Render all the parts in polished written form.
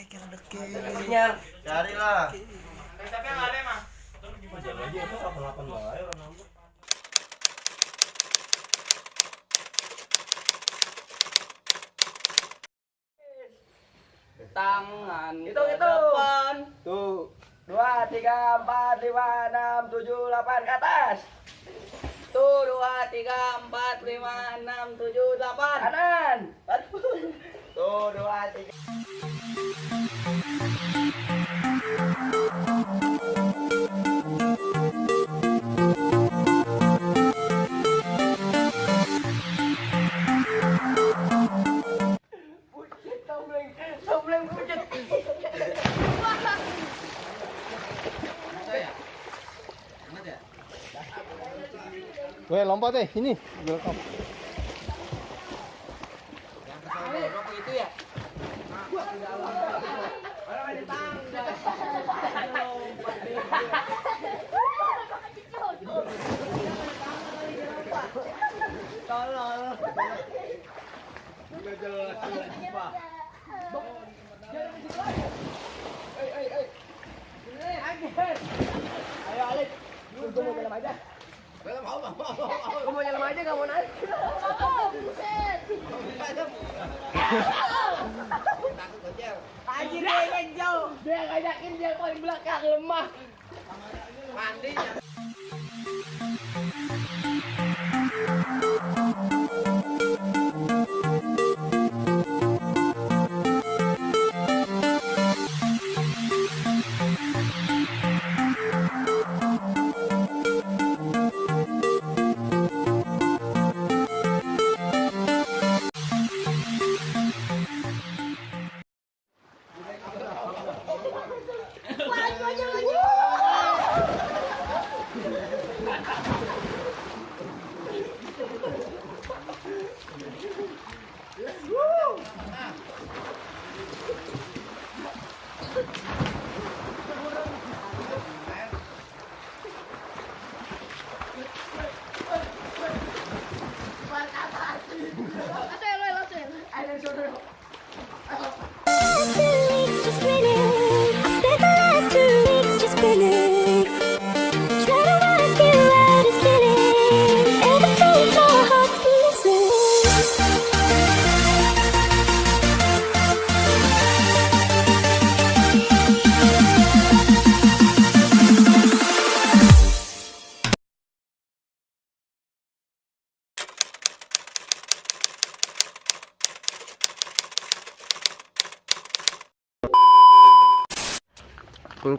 Sinyal. Carilah. Tapi yang ada mah. Jalan aja itu 88 bae orang nambah. Tangan hitung depan. Tuh. 2, 3, 4, 5, 6, 7, 8 ke atas. Tuh 2, 3, 4, 5, 6, 7, 8 kanan. Tuh 2, 3. Pucet tombleng pucet. Weh, lompat deh, ini. Welcome. Yang kesel rokok itu ya. Orang di tangga. Tolol. Udah jelas Pak. Ayo Alif. Gue mau jalan aja. Gue mau jalan aja, gak mau naik. Anjir, dia yang jauh. Dia ngajakin dia paling belakang lemah. Mandi.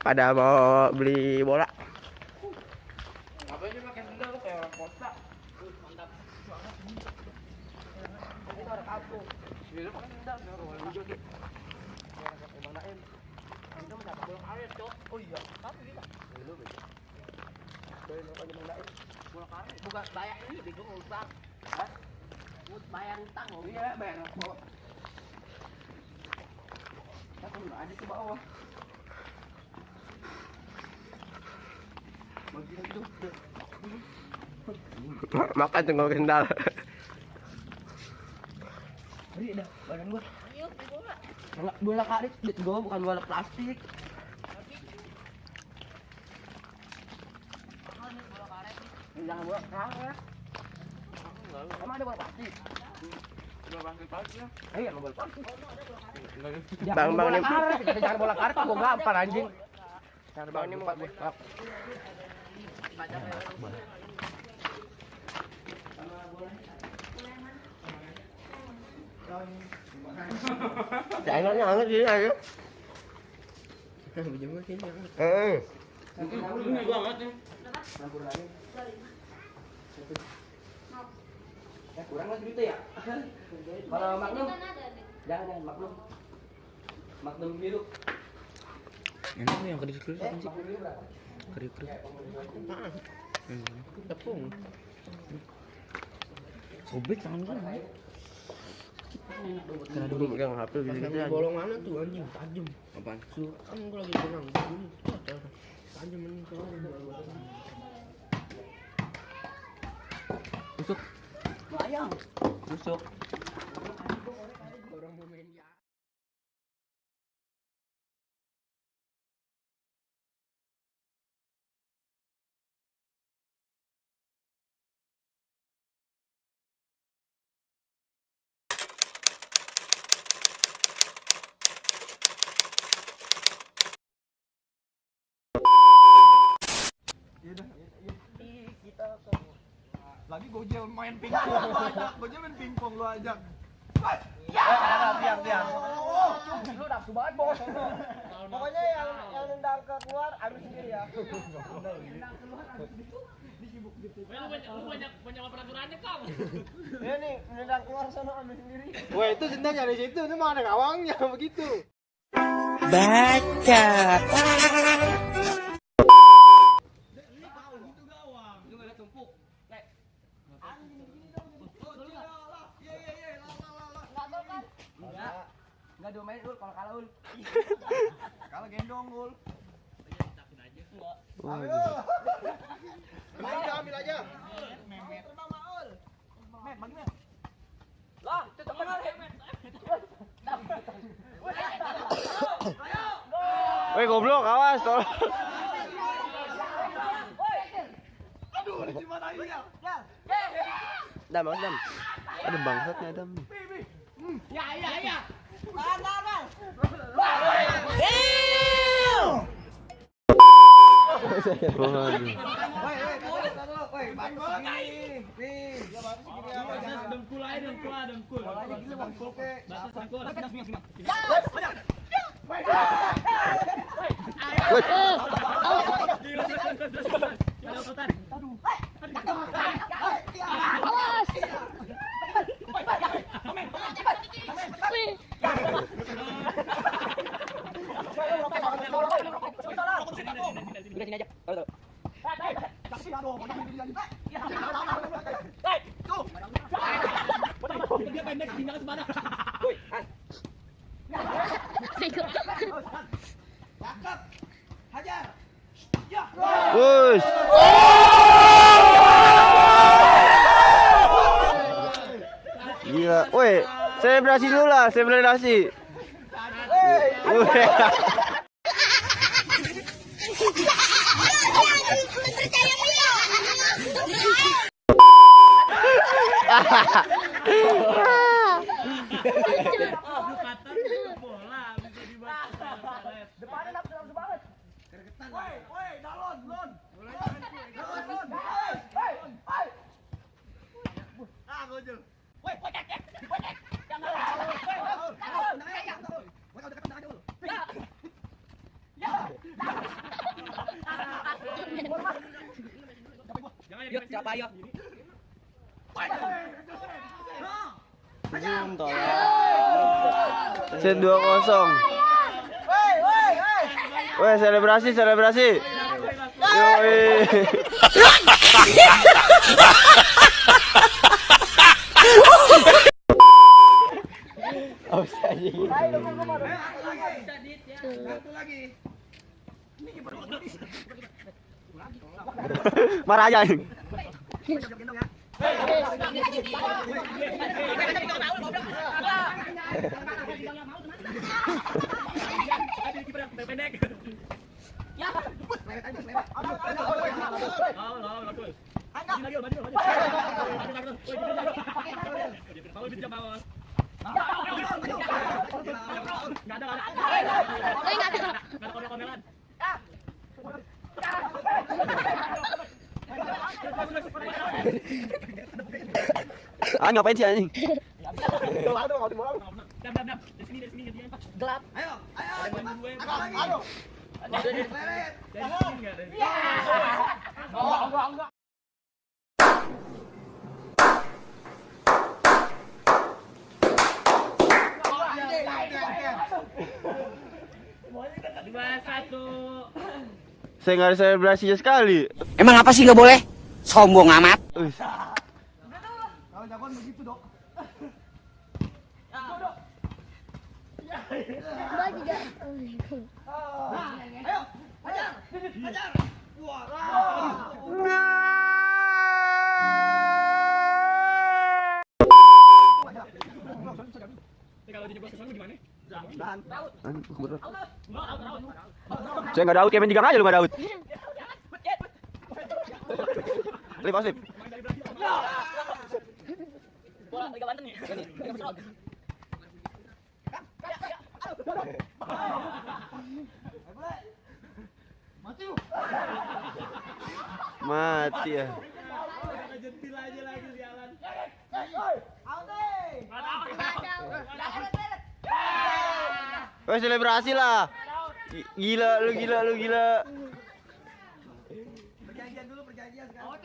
Pada mau beli bola. Ngapain sih pakai sendal tuh kayak orang kota? Mantap. Ini orang kampung. Dia pakai sendal kayak orang hijau tuh. Kayak orang Bang Naim. Kita mau dapat bola karet, Cok. Oh iya, tapi kita. Lu bego. Dari apa Bang Naim? Bola karet. Bukan bayar ini bego utang. Hah? Bayar utang. Oh iya, bayar apa? Kita turun aja ke bawah. Makan tengok sendal. Beri dah badan gua. Ayo, beli bola. Bola karet, duit gua bukan bola plastik. Jangan bola karet. Emang ada bola plastik? Bola plastik ya? Iya, bola plastik. Bang bola ini. karet, kita jangan bola karet, gua gampar anjing. Jangan bang ini mau gue. Chainornya hangat sih ayo. Pinjam gua sini. Ini gua banget nih. Kurang lagi gitu ya? Kalau Magnum, jangan Magnum. Magnum biru. Enak nih yang kedis-kedis apa sih? Magnum biru berapa? Kedis-kedis. Apaan? Tepung. Sobek tangan gua. Karena dulu pegang HP gitu aja. Bolong mana tuh anjing? Tajam. Apaan? Kan gua lagi benang begini. Tajam ini Tusuk. Bayang. Tusuk. Lagi Gojek main pingpong lu ajak. Gojek main pingpong lu ajak. Biar. Lu nafsu banget bos. Pokoknya yang nendang ke keluar ambil sendiri ya. Lu banyak peraturannya, Kang. Ya nih, nendang keluar sana ambil sendiri. Weh, itu sendal dari situ, ini mah ada gawangnya begitu. Enggak domain ul kalau kalah ul. Kalau gendong ul. Ambil aja. Memet. Met, bagi Met. Lah, itu teman. Weh, goblok, awas, tolong. Aduh, dicimatahin ya. Dam. Ada bangsatnya, Dam. Ya. Udah sini aja. Tahu. Dia pendek tinggal sebanyak. Woi, Cakep. Hajar. Ya. Wush. Gila. Woi, selebrasi dulu lah, selebrasi. Depannya nafsu banget. Woi, dalon, lon. Ah, Gojek. Woi, jangan. Yuk, siapa ayo? Zoom tolong. Set 2-0. Weh, selebrasi. Yoi. Satu lagi. Marah aja. Ah, ngapain sih anjing? Gelap. Ayo. Enggak. Saya nggak ada selebrasinya sekali. Emang apa sih nggak boleh? Sombong amat. Uish. Kalau jagoan begitu, Dok. Ayo, hajar. Saya nggak ada out, Kevin juga aja lu nggak ada out. Lip, Lip. Bola Liga Banten nih. Mati ya. jentil aja lagi sialan. Woi, selebrasi lah. Gila lu. Perjanjian dulu, perjanjian sekarang.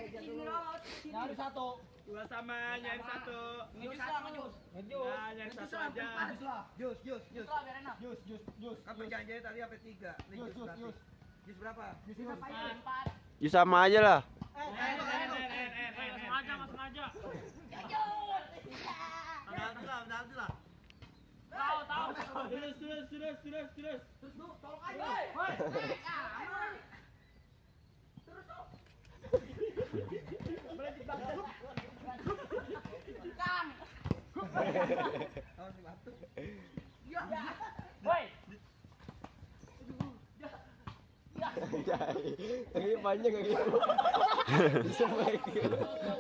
Nyari satu. Dua sama, nyari satu. Ngejus. Nah, nyari satu aja. Jus. Jus. Kan perjanjiannya tadi sampai 3. Jus berapa? Ya sama aja lah. Sengaja. Tahu. Terus. Ini panjang kayak gitu.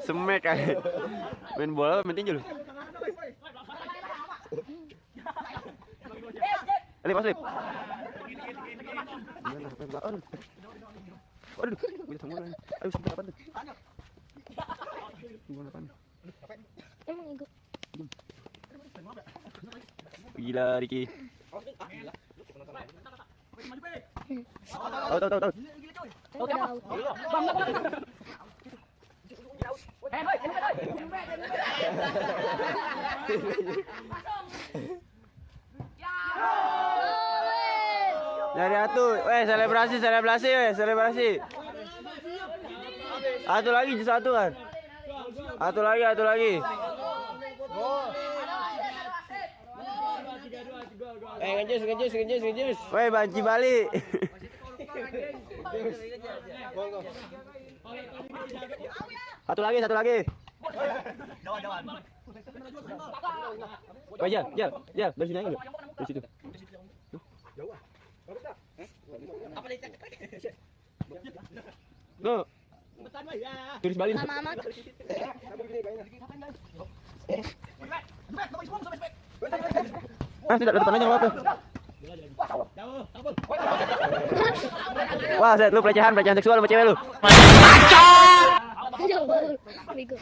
Semek aja. Main bola main tinju lu. Pas Lip. Aduh, udah tunggu lagi. Ayo sampai kapan tuh? Tunggu kapan? Emang ikut. Gila Riki. Tahu. Dari atu, selebrasi. Satu lagi kan. Satu lagi. Ngejus. Woi, banci balik. Satu lagi. Oh, Jal, dari sini aja lu. Dari situ. No. Tulis balik. Mama. Tidak depan aja apa? Wah, Zed, lu pelecehan seksual sama cewek lu. Bego.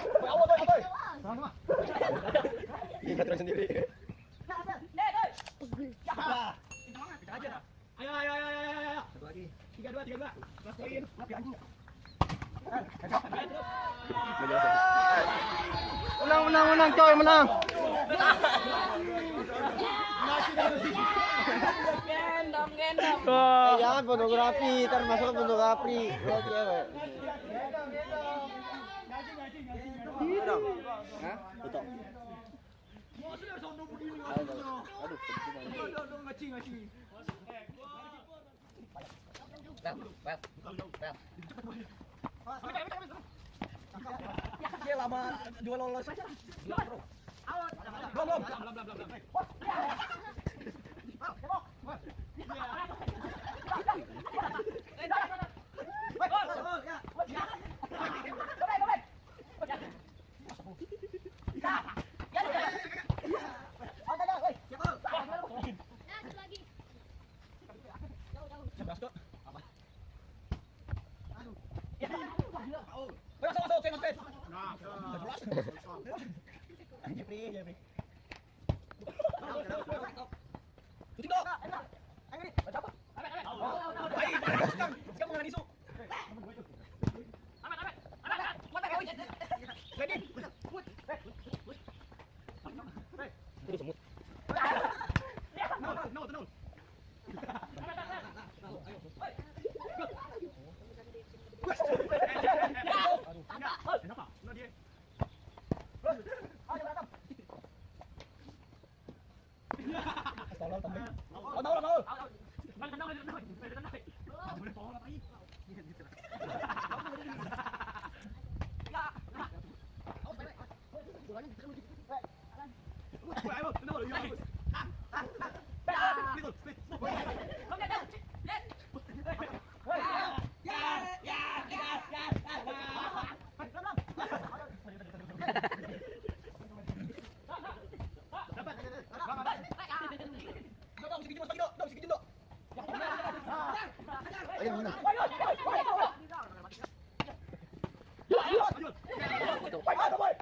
Ayo. 3-2. Rasain. Menang coy, menang. Gendong. Jangan fotografi, ntar masuk fotografi. Lihat cewek. Dia lama jual lolos aja. Belum. Tolong. itu. Baik, boy.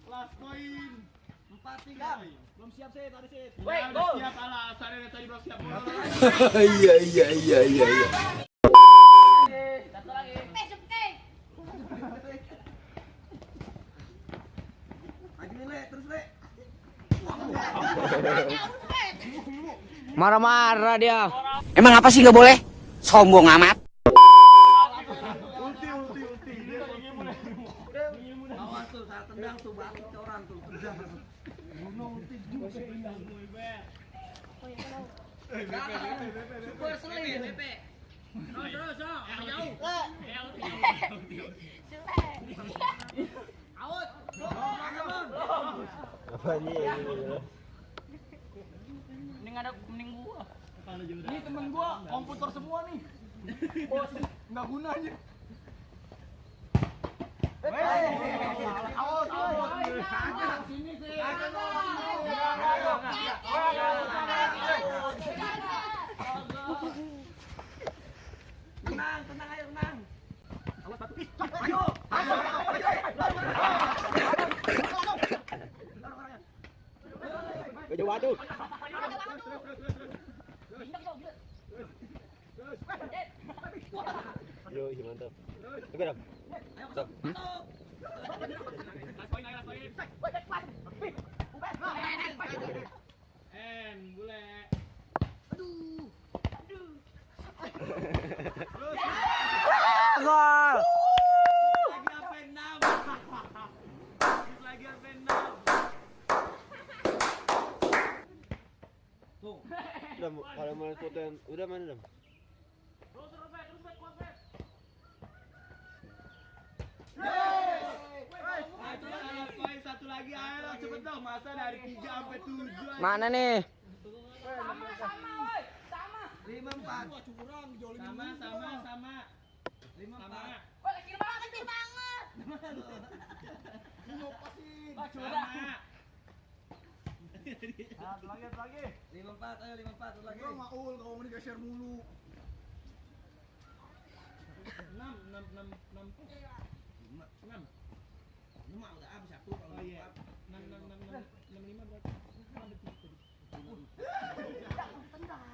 Last poin. 4-3. Belum siap sih tadi sih. Wait, Udah go. siap alasannya tadi belum siap. Iya. Satu lagi. Marah-marah dia. Emang apa sih nggak boleh? Sombong amat. Awas tuh, saat tendang tuh batu ke orang tuh. Super selin, BP. Terus, jauh. Out. Mending gua. Ini temen gua komputer semua nih. Bos, enggak guna aja. Sini sih. Tenang, ayo tenang. Awas batu. Ayo. Jauh aduh. Yo, mantap. Oke, dong. Stop. Bule. Gol. Lagi apa 6. Udah, kalau mau foto yang udah mana dong? Satu lagi ayo cepet dong, masa dari 3 sampai 7. Mana nih? Sama. 5-4. Sama. 5-4. Kecil banget. Satu lagi. 5-4, ayo 5-4 satu lagi. Maul kau mau digeser mulu. 6. Ini mah udah habis satu kalau Oh iya. 65 berarti.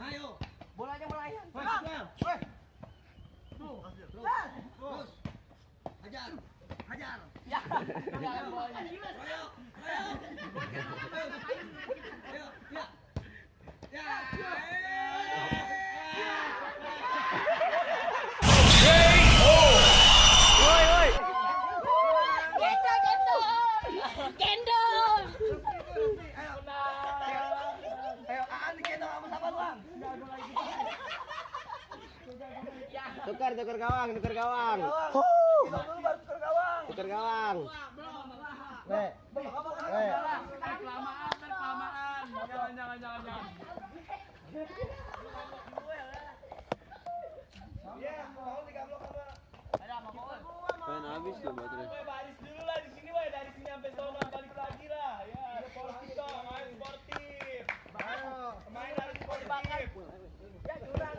Ayo. Bolanya melayang. Terus. Hajar. Ya. Jangan bolanya. Ayo. Ya. Gendong. Ayo, Aan kita sama sama Bang. Tukar gawang. Kita dulu baru tukar gawang. Tukar gawang. Kelamaan. Jangan. Ya, mau 3 blok apa? Main habis tuh baterai. Baris dulu lah di sini, dari sini sampai sono balik lagi lah. Ya, sportif dong, main sportif. Main harus sportif. Ya, curang.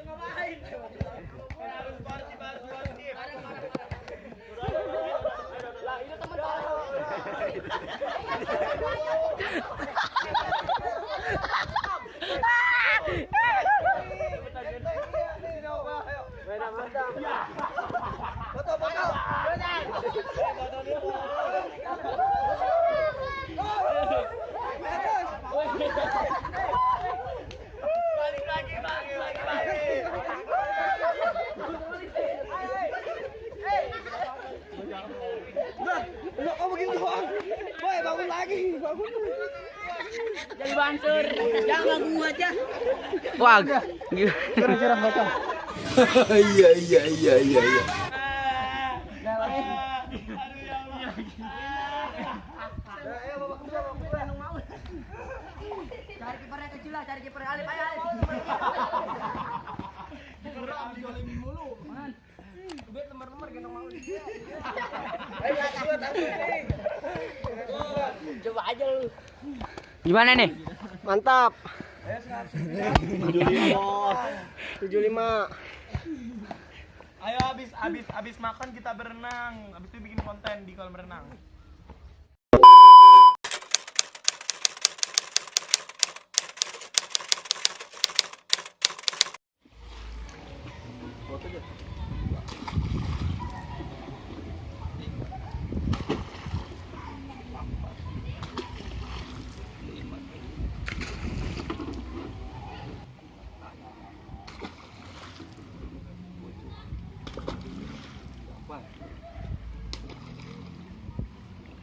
Ngapain? Harus sportif. Lah, ini teman Balik lagi. Lu kok begini doang? Boy, bangun lagi. Jadi bansur. Jangan gua aja. Wah. Curang bocah. Ada Cari kipernya kecil lah, cari kiper Alif ayo Alif. Berat digolimin mulu. Duit lembar-lembar gendong mau. Ayo buat aku nih. Coba aja lu. Gimana nih? Mantap. 75. Ayo habis makan kita berenang. Habis itu bikin konten di kolam renang.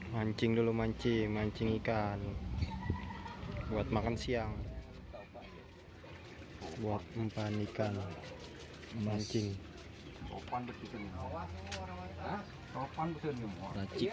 Mancing dulu, mancing ikan buat makan siang, buat umpan ikan, mancing racik.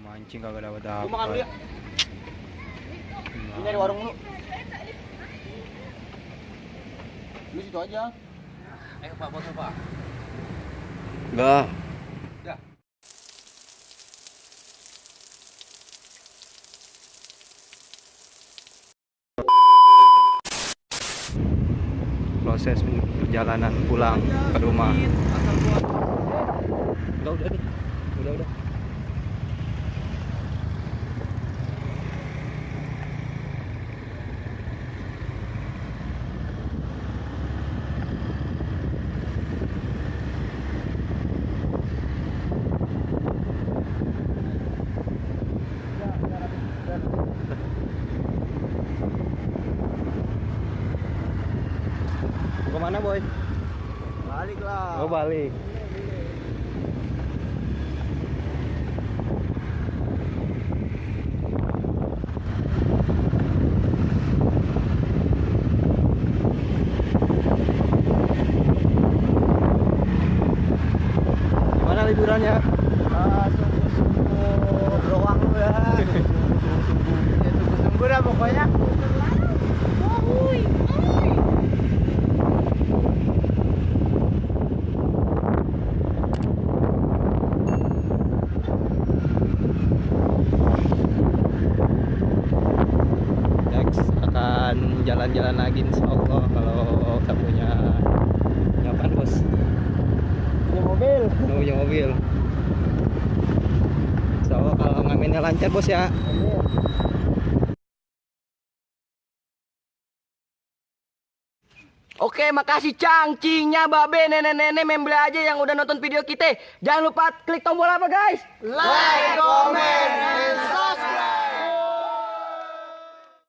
Mancing kagak dapat apa. Makan dulu ya. Ini dari warung dulu. Lu situ aja. Ayo Pak, botol Pak. Enggak. Proses perjalanan pulang ke rumah. Udah nih. Udah. Kemana boy? Balik lah. Oh balik. Gimana liburannya? Sungguh-sungguh doang lu ya. Sungguh-sungguh dah pokoknya. Next akan jalan-jalan lagi insyaallah kalau kita punya apaan bos? Punya mobil. Punya mobil. Insyaallah kalau ngamennya lancar bos ya. Oke, makasih cangcingnya babe, nenek-nenek, membeli aja yang udah nonton video kita. Jangan lupa klik tombol apa guys? Like, comment, and subscribe.